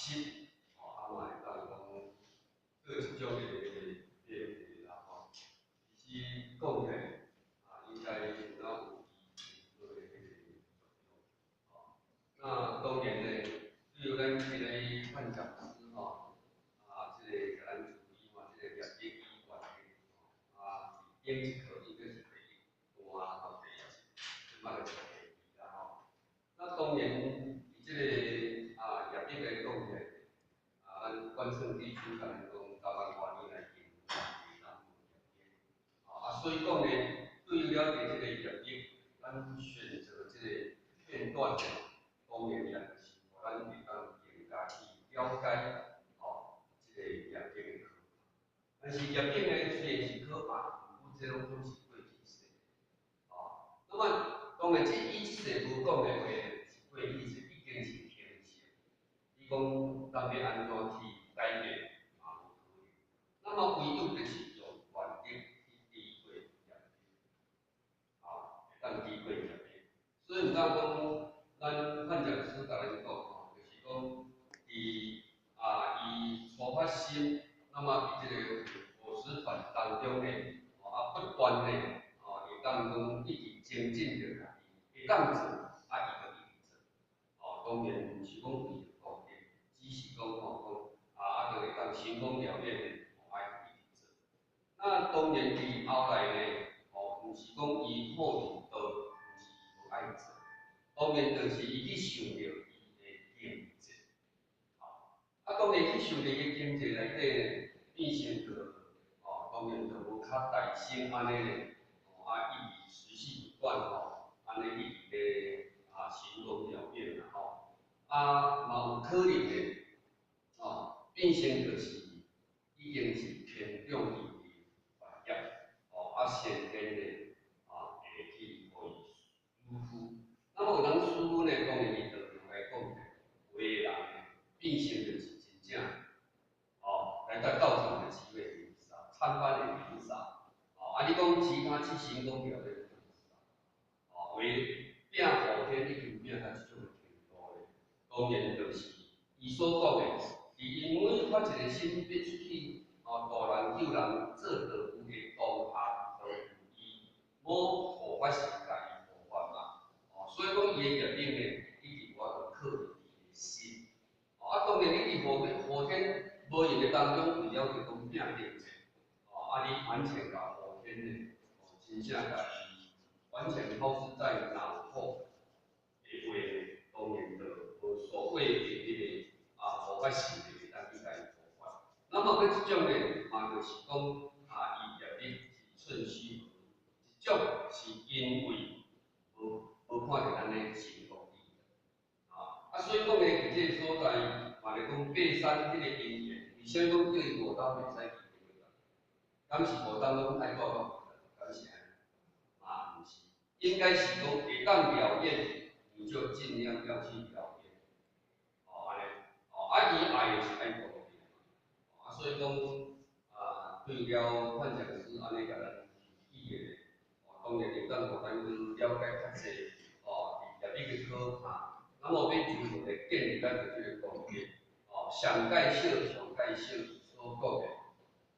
習，吼，啊嘛會當講做一種的變化啦，吼。其實講起來，啊，應該有哪有伊的彼个作用，吼。那當然呢，對於咱這个范講師吼，啊，這个共咱處理嘛，這個業力伊關係，吼，啊，頂一課應該是第一段吼，第一集，這擺就是第二啦吼。那當然，佇這个啊業力來講起來，啊，咱關聖帝君共咱講，10萬外年來經咱有業力，啊，所以講呢，對於了解這個業力，咱選擇這個片段呢，當然也是予咱會當更加去了解，吼，這個業力的可怕。但是業力呢，雖然是可怕，毋過這攏總是過去世，吼。那麼當然，這伊這世無講的話，是過去世已經是形成。伊講咱欲按怎去改變，嘛無可能。那麼唯有就是用願力去抵過業力，吼，會當抵過業力。所以毋當講，咱范講師共咱講吼，就是講，佇啊伊初發心，那麼佇這個伙食團當中呢，吼啊不斷呢，吼會當講一直精進著家己，會當做，啊伊就一直做。吼，當然毋是講為著功德，只是講吼講啊啊，就會當成功了願，吼愛一直做。那當然佇後來呢，吼毋是講伊放棄道，毋是伊無愛做，當然就是伊去想著伊的經濟，吼，啊當然去想著伊的經濟內底呢，變成就，吼，當然就無較大聲按呢咧，吼啊一直持續不斷吼，按呢一直咧啊成功了願啦吼，啊嘛有可能呢，吼，變成就是已經是偏重伊的業，吼啊先天的啊會去予伊舒服。那麼有當師父呢，當然伊道場來講呢，有的人呢，變成就是真正，吼，來到道場的機會很少，參班的很少，吼，啊你講其他去成功了的很少，吼，為拼後天已經拼到這種程度咧，當然就是伊所講的，佇伊每發一個心欲出去，吼，度人救人做道夫的當下，就有伊某護法神共伊護法嘛，吼，所以講伊的業力呢，一直無法度克佇伊的心，吼，啊當然你佇後後天無閒的當中，為了著講拼經濟，吼，啊你完全共後天呢，吼，真正共伊完全拋之在腦後的話呢，當然就無所謂的彼個啊護法神就會當去共伊護法。那麼閣這種呢，嘛就是講啊，伊業力是趁虛而入，一種是因為無無看著按呢成功啊，啊所以講呢，佇這個所在嘛咧講爬山彼個因緣，為啥物講叫伊五冬袂使去爬？敢是五冬攏愛掛掛？敢是按呢？嘛毋是，應該是講會當了願，你就盡量要去了願，吼按呢，吼啊伊愛的是愛過落去嘛，啊所以講啊，對了范講師按呢共咱提起的，吼當然會當予咱去了解較濟，吼佇業力的可怕，那麼欲如何來建立咱的這個功德，吼上蓋少上蓋少所講的，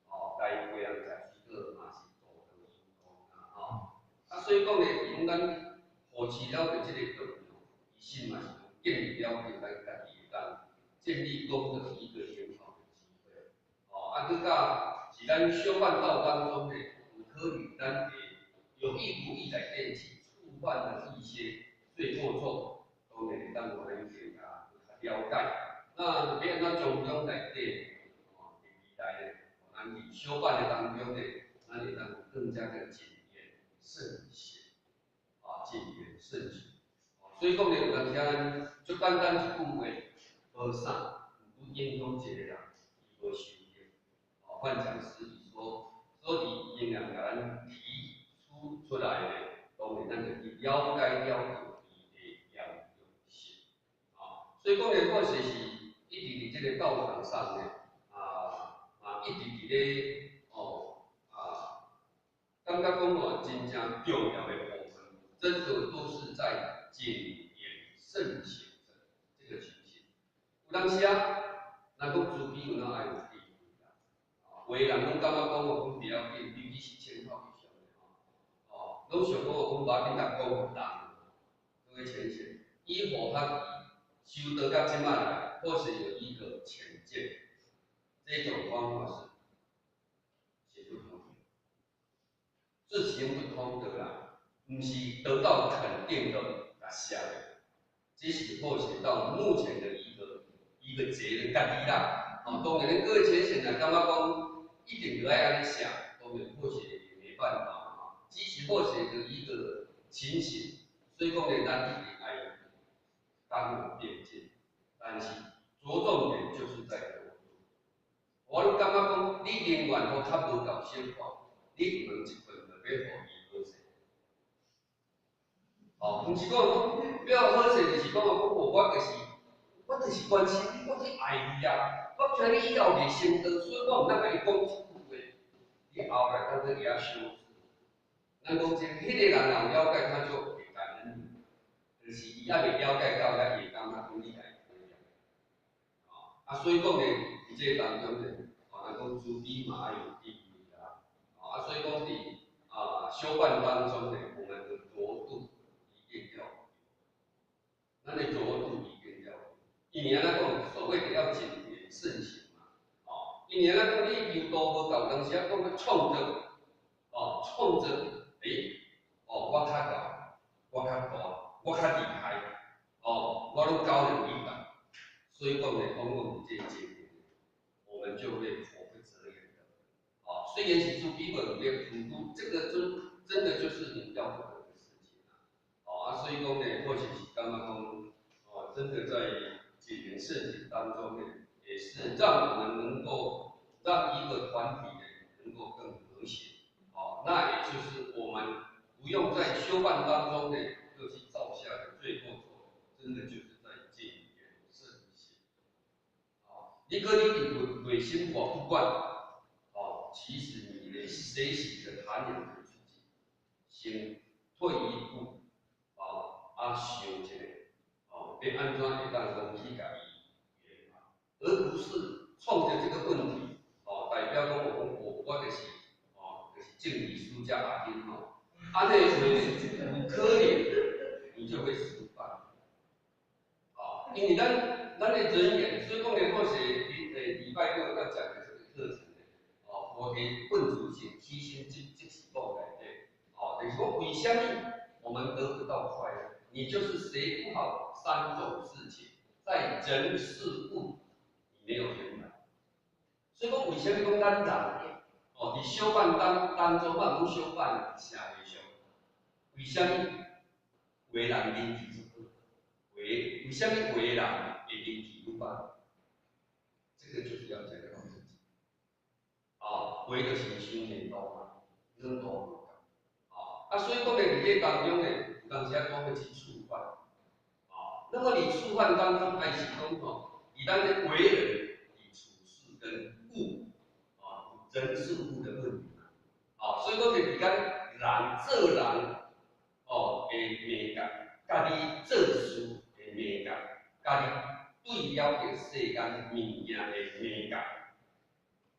吼來回人食水果嘛是助長因果啦，吼，啊所以講呢，用咱護持了的這個道場，其實嘛是建立了咱家己會當建立功德一個很好的機會，吼，啊，閣佮是咱修辦道當中呢，有可能咱會有意無意內底去觸犯了一些罪過錯，當然會當予咱更加較了解。那欲按怎從中內底，吼，佇未來呢，咱佇修辦的當中呢，咱會當更加的謹言慎行，啊，謹言慎行。所以講呢，有當時咱足簡單一句話，無啥，毋過影響一個人，伊無修行。哦，范講師伊說，所以伊仍然共咱提出出來呢，當然咱就去了解了伊的嚴重性。啊，所以講呢，我是一直佇這個道場上呢，啊啊，一直佇咧哦啊，感覺講哦，真正重要的部分，真的都是在謹言慎行的這個情形。有當時啊，咱講慈悲有哪愛有智慧啦？有的人攏感覺講哦，講袂要緊，尤其是前頭以上的吼，哦，攏想講哦，講無要緊，共講人，各位淺顯，以佛法修得到這擺來，或是有一個淺見，這種方法是行不通的，是行不通的啦，毋是得到肯定的來寫的，這是或許到目前的一個結論，家己啦，哦，當然各位淺顯來感覺講一定著愛按呢寫，當然或許也沒辦法吼，只是或許的一個情形，所以講呢，咱一定愛剛有變進，但是着重點就是在度。我攏感覺講，你寧願予較無夠消化，你問一份就欲予伊好勢。哦，毋是講講欲好勢，就是講講我就是關心你，我就是愛你啊！我知你以後袂成道，所以我毋通共你講這句話。你後來當做會曉修持。咱講這，彼個人若有了解，他就會感恩你。但是伊猶未了解到遐，伊會感覺講你來討厭。哦，啊，所以講呢，佇這個當中呢，哦，咱講慈悲嘛愛有智慧啦。哦，啊，所以講佇啊修辦當中呢，我們的著度一定要有，咱的著度一定要有。因為按怎講，所謂的要謹言慎行嘛，哦，因為按怎講，你求度無夠，當時啊講欲創造，哦，創造，欸，哦，我較𠢕，我較大，我較厲害，哦，我攏高人一等，所以講呢，往往佇這個階段，我們就會口不擇言的，哦，雖然是做基本的評估，這個真的就是你要不得的事情啊，哦啊，所以講呢，或許是感覺講，哦，真的在謹言慎行當中呢，也是讓我們能夠讓一個團體呢能夠更和諧，哦，那也就是我們不用在修辦當中呢又去造下的罪過錯，真的就是在謹言慎行。哦，你閣你佇內心我不管，哦，其實你連學習的涵養的自己，先退一步，哦，啊想一下，哦，欲按怎會當講去共伊圓滿，而不是創造這個問題，哦，代表講我就是，哦，就是正義輸家阿丁吼，按呢話呢，有可能你就會失敗，哦，因為咱的人緣，所以講呢，我是禮拜六要講的這個課程呢，哦，我給問主席提醒這這是講來的，哦，就是講為啥物我們得不到快樂？你就是學不好三種事情，在人事物你沒有圓滿。所以講為啥物講咱人，哦，佇修辦當中，我講修辦社會上，為啥物有的人人氣足好，為啥物有的人會人氣愈歹？這個就是要檢討自己。啊，有的就是傷緣多嘛，軟度無夠。啊，所以講呢，佇這當中呢，有當時啊講欲去觸犯，啊，那麼你觸犯當中，還是講吼，以咱的為人，以處事跟物，啊，人事物的問題嘛，啊，所以講就佇咱人做人，哦的美感，佮你做事的美感，佮你對了解世間物件的美感，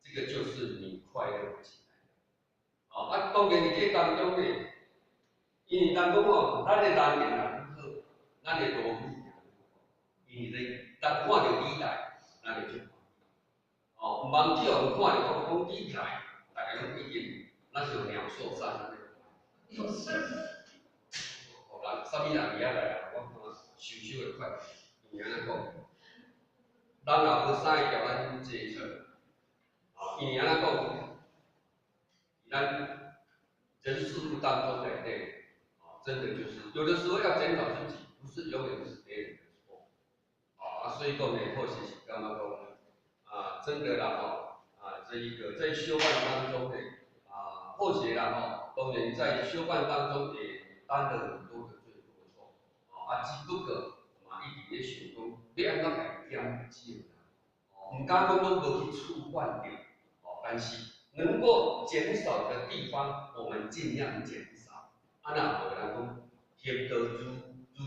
這個就是你快樂不起來。哦，啊，當然佇這當中呢，因為人講吼，咱的人緣若愈好，咱的路愈行愈好。因為咧，人看著你來，咱會足歡喜。哦，毋通去予人看著講講你來，逐家攏一定，咱像鳥獸散按呢。哦，人啥物人佇遐來啊？我看收收會快，因為按怎講，人若無啥會共咱接觸，啊，因為按怎講，咱人事物當中內底，啊，真的就是有的時候要檢討自己，不是永遠是別人的錯，啊，所以講呢，或許是感覺講，啊，真的啦吼，啊，這一個在修辦當中呢，啊，或許啦吼，當然在修辦當中也擔了很多的罪過錯，啊，只不過嘛一直咧想講，欲按怎來減少啦，哦，毋敢講攏無去觸犯著，哦，但是能夠減少的地方，我們盡量減少。啊，若無人講，行道如如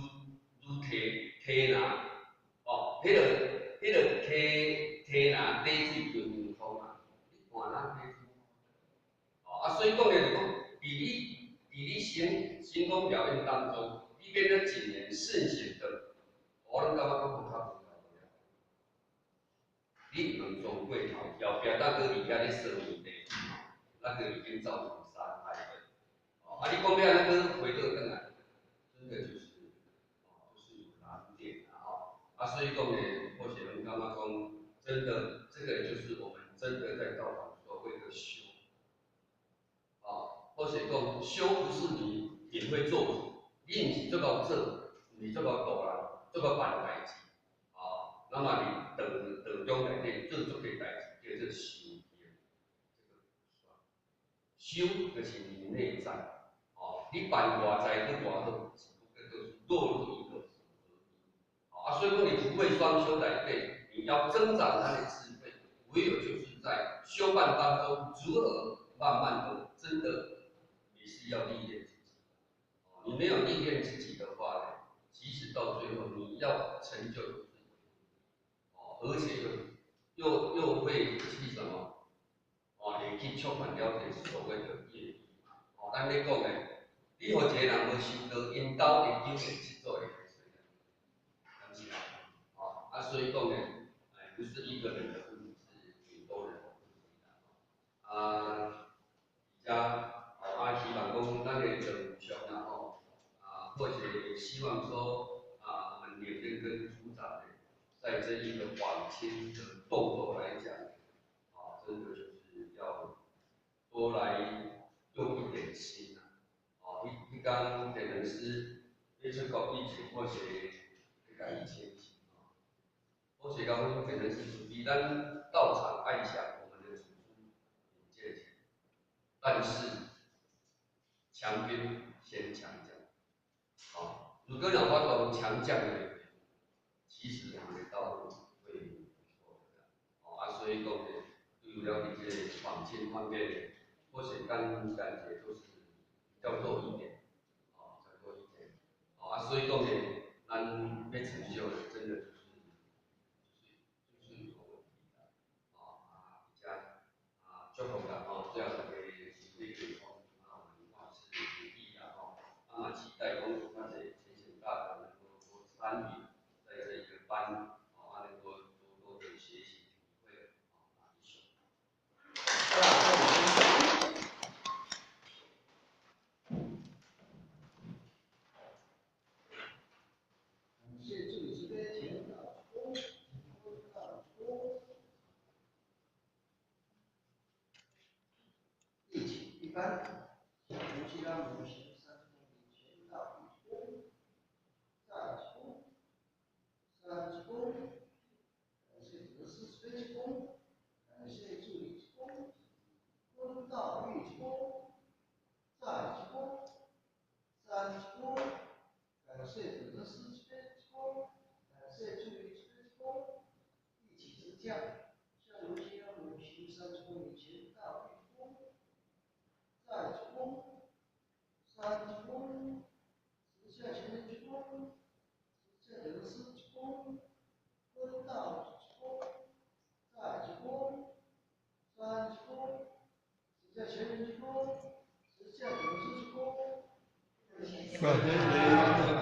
如提提拿，哦，彼個彼個提提篮底水就流通啊，你看哪底水？哦，啊，所以讲咧，就讲，伫你神功表演当中，你变得谨言慎行的，我攏感觉讲较无够。你毋通装过头，后壁当阁伫遐咧踅问题，那个已经造成伤害了。哦，啊，你讲欲按怎阁回倒转来，真的就是，哦，就是有难点啦，吼。啊，所以讲呢，或许阮感觉讲，真的，這個就是我們真的在道場所謂的修。啊，或者講修不是你免費做，你毋是足夠做，毋是足夠度人，足夠辦代誌，啊，那麼你道道中內底做足濟代誌，叫做修行，這個不算。修就是你內在，哦，你辦外在閣偌好，只不過就是落入一個而已。啊，所以講你福慧雙修內底，你要增長他的智慧，唯有就是在修辦當中，如何慢慢的，真的你是要歷練自己。哦，你沒有歷練自己的話呢，其實到最後你要成就就是，哦，而且又會去什麼？哦，會去觸犯了這所謂的業力。哦，咱咧講的，你予一個人無修道，𪜶兜會糾結七祖會害誰？敢是啊？哦，啊，所以講呢，哎，不是一個人的問題，是很多人的問題啦。啊，而家，啊，希望講咱的道場啦吼，啊，或者也希望說，啊，我們領隊跟組長呢，在這一個訪親的動作來講，啊，真的就是要多來用一點心啊。哦，彼工電能師欲出國以前，我是欲共伊簽字。我是講電能師比咱道場愛向我們的祖師借錢，但是強兵先強將，哦，如果有法度強將的，其實我們的道路會不錯的。哦，啊，所以講呢，對了佇這個訪親方面，或許感覺就是比較弱一點，哦，比較弱一點。哦，啊，所以講呢，咱欲成就的，真的就是有問題的。哦，啊，而且啊，祝福啦，吼，最後大家身體健康，啊，我們萬事如意啦，吼，啊嘛期待講有較濟前賢大德能夠多參與在這一個班，哦，啊，能夠多多的學習體會，哦，啊，以上。感謝助理慈悲前道鞠躬，後道鞠躬，一起一班，向如其他母行30公里前道一鞠躬，再鞠躬，三鞠躬，感謝德師慈悲鞠躬，感謝助理鞠躬，坤道玉鞠躬，再鞠躬，三鞠躬，感謝德師慈悲鞠躬，感謝助理慈悲鞠躬，一起直降，向如其他母行30公里前道一鞠躬，再鞠躬，三鞠躬，直下前人鞠躬，直下德師鞠躬，坤道鞠躬，再鞠躬，三鞠躬，直下前人鞠躬，直下德師鞠躬。感謝。